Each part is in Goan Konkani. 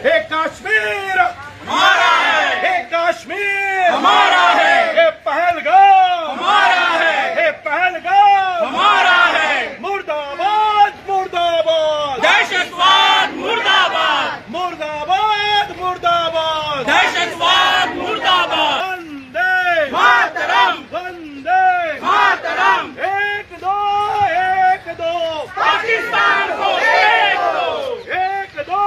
हे काश्मीर हमारा है, हे काश्मीर हमारा है, हे पहलगाम हमारा है, हे पहलगाम हमारा है। मुर्दाबाद मुर्दाबाद दहशतवाद मुर्दाबाद, मुर्दाबाद मुर्दाबाद दहशतवाद मुर्दाबाद। वंदे मातरम, वंदे मातरम। एक दो, एक दो, पाकिस्तान को एक दो, एक दो,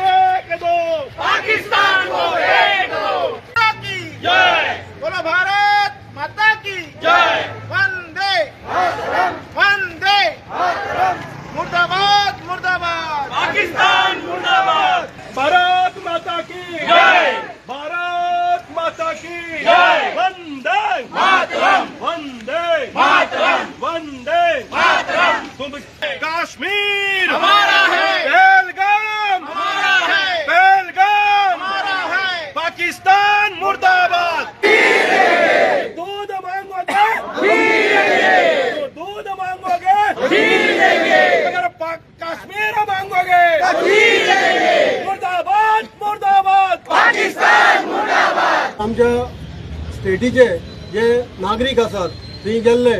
एक दो, पाकिस्तान को एक दो। की जय बोलो भारत माता की जय। वंदे वंदे मुर्दाबाद मुर्दाबाद पाकिस्तान मुर्दाबाद। भारत माता की जय। भारत माता की जय। वंदे मातरम, वंदे मातरम, वंदे मातरम। तुम काश्मीर हमारा है, पहलगाम हमारा है, पहलगाम हमारा है। पाकिस्तान मुर्दाबाद। दूध मांगोगे तो दूध मांगोगे, अगर कश्मीर मांगोगे मुर्दाबाद मुर्दाबाद। पाकिस्तान मुर्दाबाद। आमच्या स्टेटीचे जे नागरीक आसात थंय गेल्ले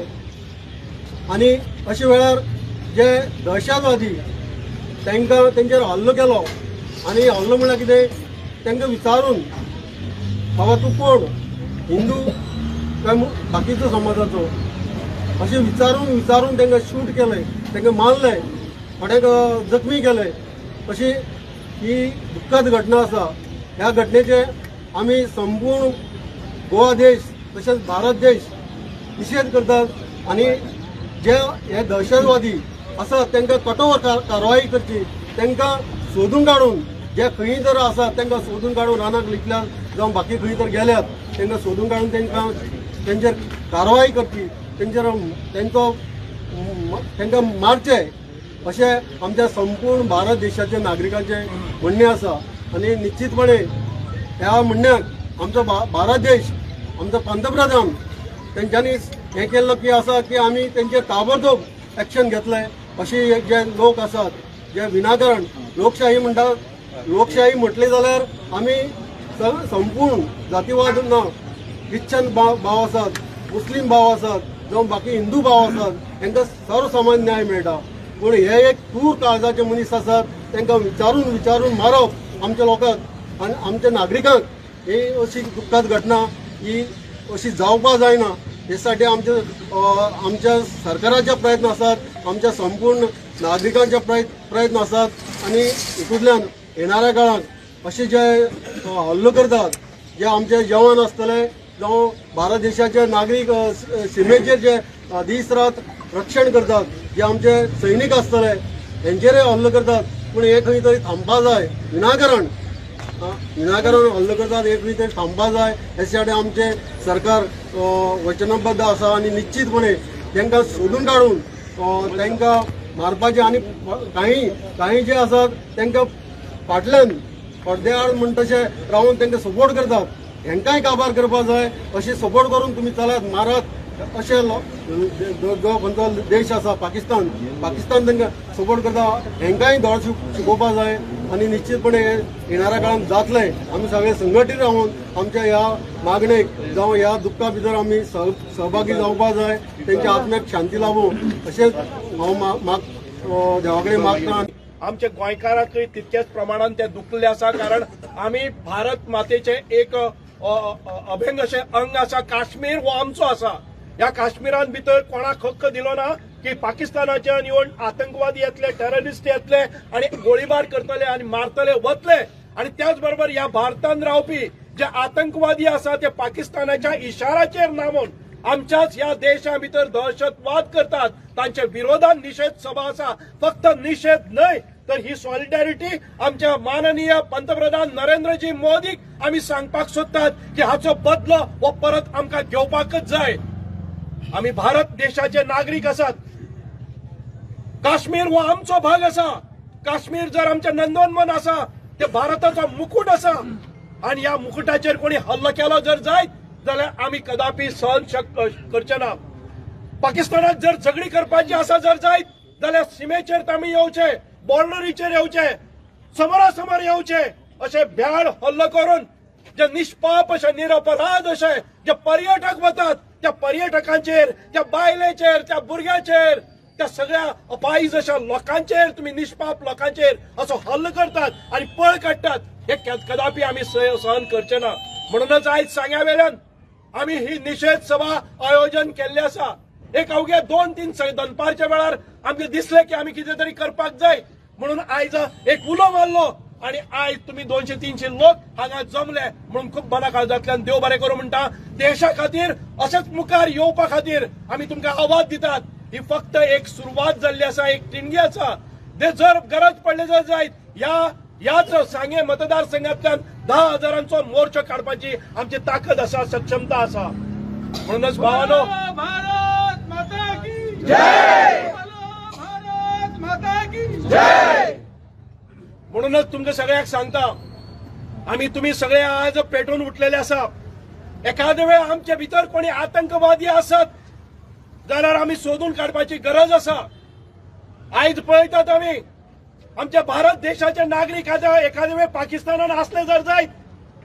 आनी अशे वेळार जे दहशतवादी तांकां तेंचेर हल्लो केलो आनी हल्लो म्हणल्यार कितें, तांकां विचारून बाबा तूं कोण, हिंदू काय बाकीचो समाजाचो, अशें विचारून विचारून तांकां शूट केलें, तांकां मारलें, थोड्यांक जखमी केलें। अशी ही दुख्खद घटना आसा। ह्या घटनेचे आमी संपूर्ण गोवा देश तशेंच भारत देश निशेध करतात आनी जे हे दहशतवादी आसात तांकां कठोर कारवाई करची, तांकां सोदून काडून जे खंय जर आसात तांकां सोदून काडून रानाक लिपल्यात जावं बाकी खंय तर गेल्यात तांकां सोदून काडून तांकां तेंचेर कारवाई करची, तेंचेर तेंचो तांकां मारचे अशें आमच्या संपूर्ण भारत देशाच्या नागरिकांचें म्हणणें आसा। आनी निश्चितपणे ह्या म्हणण्याक आमचो भारत देश, आमचो पंतप्रधान तेंच्यांनी हें केल्लो की आसा की आमी तेंचेर ताबडतोब एक्शन घेतले। अशे जे लोक आसात जे विनाकारण लोकशाही म्हणटात, लोकशाही म्हटली जाल्यार आमी संपूर्ण जातीवाद ना, ख्रिश्चन भाव आसात, मुस्लीम भाव आसात, जावं बाकी हिंदू भाव आसात, तांकां सर्वसामान्य न्याय मेळटा। पूण हे एक क्रूर काळजाचे मनीस आसात, तांकां विचारून विचारून मारप आमच्या लोकांक आनी आमच्या नागरिकांक ही अशी दुख्खद घटना ही अशी जावपाक जायना। हे साठी आमच्या सरकाराचे प्रयत्न आसात, आमच्या संपूर्ण नागरिकांचे प्रयत्न आसात आनी हितूंतल्यान येणाऱ्या काळांत अशे जे हल्लो करतात जे आमचे जवान आसतले जावं भारत देशाचे नागरीक सिमेचेर जे दीस रात रक्षण करतात जे आमचे सैनीक आसतले हेंचेरय हल्लो करतात। पूण हे खंय तरी थांबपा जाय, विनाकारण विनाकारण हल्लो करतात हे खंय तरी थांबपा जाय। हेसाठी आमचे सरकार वचनबद्ध आसा आनी निश्चितपणे तांकां सोदून काडून तांकां मारपाचें आनी काही काही जे आसात तांकां फाटल्यान पडद्या आड म्हण तशें रावन तांकां सपोर्ट करतात हेंकांय काबार करपाक जाय। अशें सपोर्ट करून तुमी चलात मारात अशें जो खंयचो देश आसा पाकिस्तान, पाकिस्तान तांकां सपोर्ट करता हेंकांय धड शिकोवपाक जाय आनी निश्चितपणे येणाऱ्या काळांत जातलें। आमी सगळे संघटीत रावन आमच्या ह्या मागणेक जावं ह्या दुख्खा भितर आमी सहभागी जावपाक जाय, तेंच्या आत्म्याक शांती लाभूं अशेंच हांव देवा कडेन मागता। आमच्या गोंयकारांकय तितक्याच प्रमाणान ते दुखले आसा, कारण आमी भारत मातेचे एक अभंग अशें अंग आसा। काश्मीर हो आमचो आसा। ह्या काश्मीरान भितर कोणाक हक्क दिलो ना की पाकिस्तानाच्यान येवन आतंकवादी येतले, टेररिस्ट येतले आनी गोळीबार करतले आनी मारतले वतले। आनी त्याच बरोबर ह्या भारतान रावपी जे आतंकवादी आसा ते पाकिस्तानाच्या इशाराचेर नामून आमच्याच ह्या देशा भितर दहशतवाद करतात। तांच्या विरोधात निषेध सभा आसा। फक्त निषेध न्हय तर ही सॉलिडॅरिटी आमच्या माननीय पंतप्रधान नरेंद्रजी मोदीक आमी सांगपाक सोदतात की हाचो बदलो हो परत आमकां घेवपाकच जाय। आमी भारत देशाचे नागरीक आसात। काश्मीर हो आमचो भाग आसा। काश्मीर जर आमच्या नंदनवन आसा ते भारताचो मुकुट आसा आनी ह्या मुकुटाचेर कोणी हल्लो केलो जर जायत जाल्यार आमी कदापी सहन करचे ना। पाकिस्तानाक जर झगडी करपाची आसा जर जायत जाल्यार सिमेचेर आमी येवचे, बॉर्डरीचेर येवचे, समोरासमोर येवचे। अशे भ्याड हल्लो करून जे निष्पाप अशे निरपराध अशे जे पर्यटक वतात त्या पर्यटकांचेर, त्या बायलेचेर, त्या भुरग्याचेर, त्या सगळ्या अपायज अशा लोकांचेर तुम्ही निष्पाप लोकांचेर असो हल्लो करतात आणि पळ काडटात, हे कदापि आमी सहन करचे ना. म्हणूनच आयज सांग्या वेल्यान आमी ही निशेध सभा आयोजन केल्ले आसा. एक अवघ्या 2-3 दनपारच्या वेळार आमकां दिसलें की आमी कितें तरी करपाक जाय म्हणून आयज एक उलो मारलो आणि आयज तुमी 200-300 लोक हांगा जमले म्हणून खूब बऱ्या काळजांतल्यान देव बरें करूं म्हणटा. देशा खातीर अशेंच मुखार येवपा खातीर आमी तुमकां आवाज दितात. ही फक्त एक सुरवात जाल्ली आसा, एक टिणगी आसा. जर गरज पडली जर जायत ह्याच सांगे मतदारसंघांतल्यान 10,000 मोर्चो काडपाची आमची ताकद आसा, सक्षमता आसा. म्हणूनच भावानो, भारत माता की जय, भारत माता की जय. म्हणूनच तुमकां सगळ्यांक सांगता, आमी तुमी सगळे आज पेटून उठलेले आसा. एखादे वेळ आमचे भितर कोणी आतंकवादी आसत जाल्यार आमी सोदून काडपाची गरज आसा. आयज पळयतात आमी आमच्या भारत देशाचे नागरीक आतां एखादे वेळ पाकिस्तानान आसले जर जायत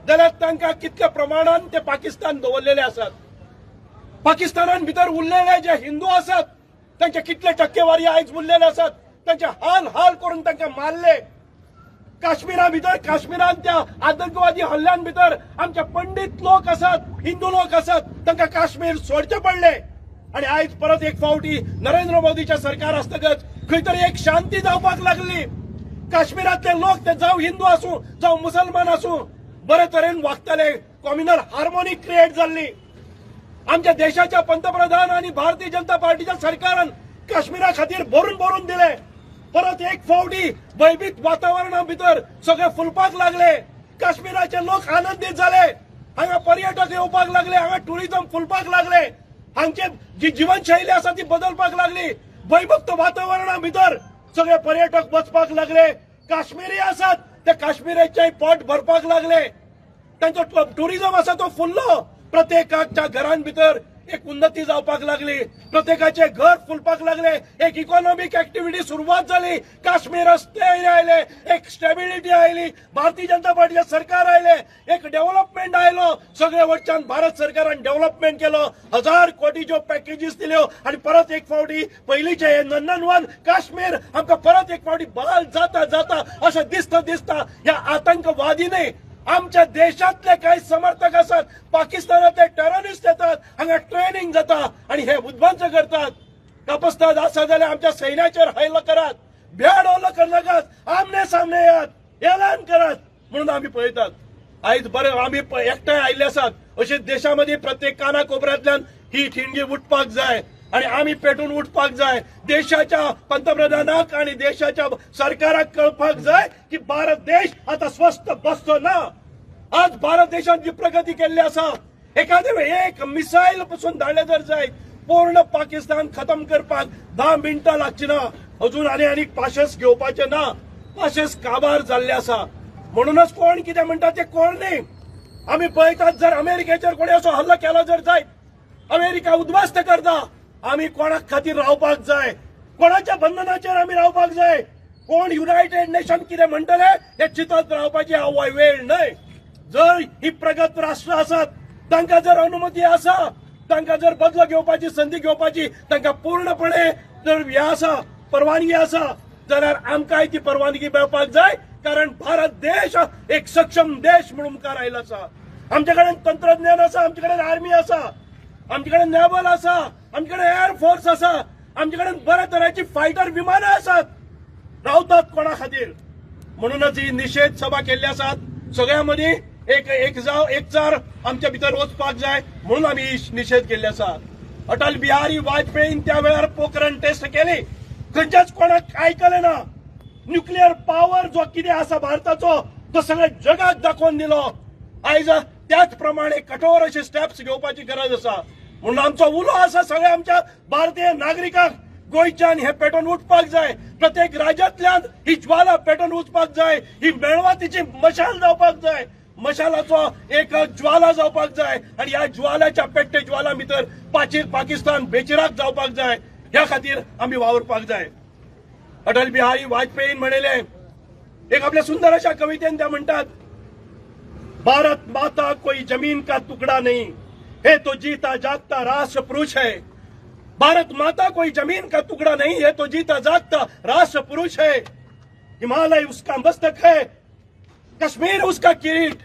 जाल्यार तांकां कितल्या प्रमाणान ते पाकिस्तान दवरलेले आसात. पाकिस्तानान भितर उरलेले जे हिंदू आसात तांचे कितले टक्केवारी आयज उरलेले आसात, तांचे हाल हाल करून तांकां मारले. काश्मीरा भितर, काश्मीरान त्या आतंकवादी हल्ल्यान भितर आमचे पंडीत लोक आसात, हिंदू लोक आसात, तांकां काश्मीर सोडचे पडले. आणि आयज परत एक फावटी नरेंद्र मोदीच्या सरकार आसतकच खंय तरी एक शांती जावपाक लागली. काश्मीरांतले लोक ते जावं हिंदू आसूं जावं मुसलमान आसूं बरे तरेन वागताले. कॉम्युनल हार्मोनी क्रिएट जाल्ली. आमच्या देशाच्या पंतप्रधान आणि भारतीय जनता पार्टीच्या सरकारान काश्मीरा खातीर भरून भरून दिले. परत एक फावटी भयभीत वातावरणा भितर सगळे फुलपाक लागले. काश्मीराचे लोक आनंदीत जाले. हांगा पर्यटक येवपाक लागले, हांगा टुरिझम फुलपाक लागले, हांगचे जी जीवनशैली आसा ती बदलपाक लागली. भयमुक्त वातावरणा भितर सगळे पर्यटक वचपाक लागले. काश्मीरी आसात ते काश्मीराचे पोट भरपाक लागले. तांचो टुरिझम आसा तो फुल्लो. प्रत्येकाच्या घरान भितर एक उन्नती जावपाक लागली, प्रत्येकाचे घर फुलपाक लागले, एक इकॉनॉमिक ऍक्टिव्हिटी सुरवात जाली. काश्मीर स्थैर्य आयले, एक स्टेबिलिटी आयली, भारतीय जनता पार्टीचे सरकार आयले, एक डेव्हलपमेंट आयलो. सगळे वटच्यान भारत सरकारान डेव्हलपमेंट केलो, 1000 कोटीच्यो पॅकेजीस दिल्यो आनी परत एक फावटी पयलींचे हे नंदनवन काश्मीर आमकां परत एक फावटी बहाल जाता जाता अशें दिसता दिसता ह्या आतंकवादींनी आमच्या देशांतले काही समर्थक आसात, पाकिस्तानांतले टेररिस्ट येतात, हांगा ट्रेनिंग जाता आणि हे उद्बंच करतात. कापस्ताद आसा जाल्यार आमच्या सैन्याचेर हल्लो करात, भ्याड हल्लो करनाकात, आमने सामने येयात, एलान करात म्हणून आमी पळयतात. आयज बरें आमी एकठांय आयिल्ले आसात. अशे देशामध्ये प्रत्येक काना कोपऱ्यांतल्यान ही ठिणगी उठपाक जाय आणि आमी पेटून उठपाक जाय. देशाच्या पंतप्रधानाक आणि देशाच्या सरकाराक कळपाक जाय की भारत देश आता स्वस्थ बसचो ना. आज भारत देशान जी प्रगती केल्ली आसा, एखादे वेळ एक मिसायल पसून धाडले जर जायत पूर्ण पाकिस्तान खतम करपाक 10 मिनटां लागची ना. अजून आनी आनी पाशेस घेवपाचे ना, पाशेस काबार जाल्ले आसा. म्हणूनच कोण कितें म्हणटा ते कोण न्ही. आमी पळयतात जर अमेरिकेचेर कोणी असो हल्लो केलो जर जायत, अमेरिका उद्ध्वस्त करता. आमी कोणाक खातीर रावपाक जाय, कोणाच्या बंधनाचेर आमी रावपाक जाय. कोण युनायटेड नेशन कितें म्हणटले हे चिंतत रावपाची हांव वेळ न्हय. जर ही प्रगत राष्ट्र आसात तांकां जर अनुमती आसा, तांकां जर बदलो घेवपाची संदी घेवपाची तांकां पूर्णपणे जर हे आसा, परवानगी आसा, जाल्यार आमकांय ती परवानगी मेळपाक जाय. कारण भारत देश एक सक्षम देश म्हणून मुखार आयलो आसा. आमचे कडेन तंत्रज्ञान आसा, आमचे कडेन आर्मी आसा, आमचे कडेन नेव्हल आसा, आमचे कडेन एअर फोर्स आसा, आमचे कडेन बऱ्या तरेची फायटर विमानां आसात. रावतात कोणा खातीर? म्हणूनच ही निशेध सभा केल्ली आसात. सगळ्या मदीं एक एक जाव एकचार आमच्या भितर वचपाक जाय म्हणून आमी ही निशेध केल्ली आसा. अटल बिहारी वाजपेयीन त्या वेळार पोखरण टेस्ट केली, खंयच्याच कोणाक आयकलें ना. न्युक्लियर पावर जो कितें आसा भारताचो तो सगळ्या जगाक दाखोवन दिलो. आयज त्याच प्रमाणे कठोर अशे स्टेप्स घेवपाची गरज आसा. म्हणून आमचो उलो आसा सगळ्या आमच्या भारतीय नागरिकांक, गोंयच्यान हे पेटोवन उठपाक जाय. प्रत्येक राज्यांतल्यान ही ज्वाला पेटोवन वचपाक जाय, ही मेणवातीची मशाल जावपाक जाय, मशालाचो एक ज्वाला जावपाक जाय आणि ह्या ज्वालाच्या पेट्टे ज्वाला भितर पाकिस्तान बेचिराक जावपाक जाय. ह्या खातीर आमी वावुरपाक जाय. अटल बिहारी वाजपेयीन म्हणिल्लें एक आपल्या सुंदर अशा कवितेन त्या म्हणटात, भारत माता कोई जमीन का टुकड़ा नहीं है, तो जीता जागता राष्ट्र पुरुष है। भारत माता कोई जमीन का टुकड़ा नहीं है, तो जीता जागता राष्ट्र पुरुष है। हिमालय उसका मस्तक है, कश्मीर उसका किरीट।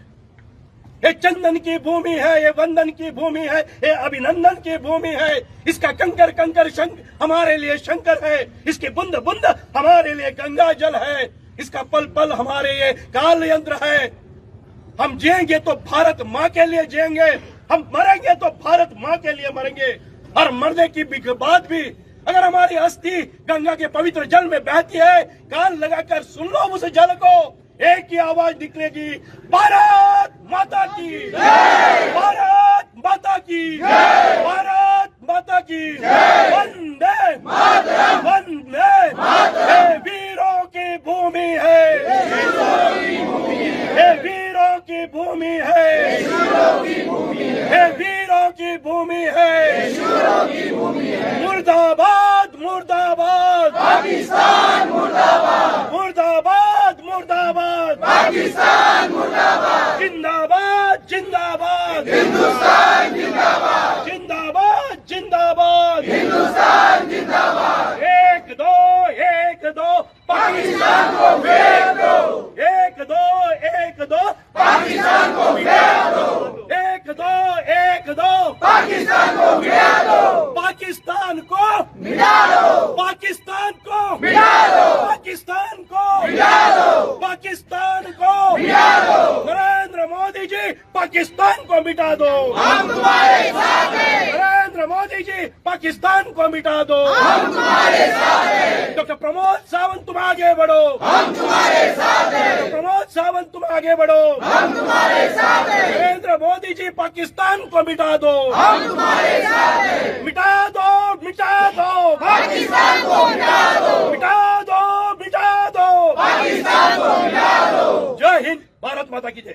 ये चंदन की भूमि है, ये वंदन की भूमि है, ये अभिनंदन की भूमि है। इसका कंकर कंकर शंक हमारे लिए शंकर है, इसकी बुंद बुंद हमारे लिए गंगा जल है, इसका पल पल हमारे ये काल यंत्र है। हम जिएंगे तो भारत माँ के लिए जिएंगे, हम मरेंगे तो भारत माँ के लिए मरेंगे। और मरने की बाद भी अगर हमारी अस्थि गंगा के पवित्र जल में बहती है, कान लगाकर सुन लो उस जल को, एक ही आवाज निकलेगी, भारत माता की, भारत माता की, भारत माता की। वंदे वंदे। ये वीरों की भूमि है, ये वीरों की भूमि है, ये वीरों की भूमि है। मुर्दाबाद मुर्दाबाद पाकिस्तान मुर्दाबाद, मुर्दाबाद मुर्दाबाद पाकिस्तान मुर्दाबाद, जिंदाबाद जिंदाबाद हिंदुस्तान जिंदाबाद, जिंदाबाद जिंदाबाद हिंदुस्तान जिंदाबाद। 1 2 1 2 पाकिस्तान को फेंक दो, 1 2 1 2 पाकिस्तान को फेंक दो, 1 2 1 2 पाकिस्तान को मिटा दो, पाकिस्तान को मिटा दो, पाकिस्तान को मिटा दो, पाकिस्तान को मिटा दो, पाकिस्तान को मिटा दो। नरेंद्र मोदी जी पाकिस्तान को मिटा दो, हम तुम्हारे साथ हैं, नरेंद्र मोदी जी पाकिस्तान को मिटा दो, हम तुम्हारे साथ हैं, डॉक्टर प्रमोद सावंत तुम आगे बढ़ो, हम तुम्हारे साथ हैं, प्रमोद सावंत तुम आगे बढ़ो, हम तुम्हारे साथ हैं, नरेंद्र मोदी जी पाकिस्तान को मिटा दो, हम तुम्हारे साथ हैं, मिटा दो मिटा दो पाकिस्तान को मिटा दो, मिटा दो मिटा दो पाकिस्तान को मिटा दो। जय हिंद, भारत माता की जय।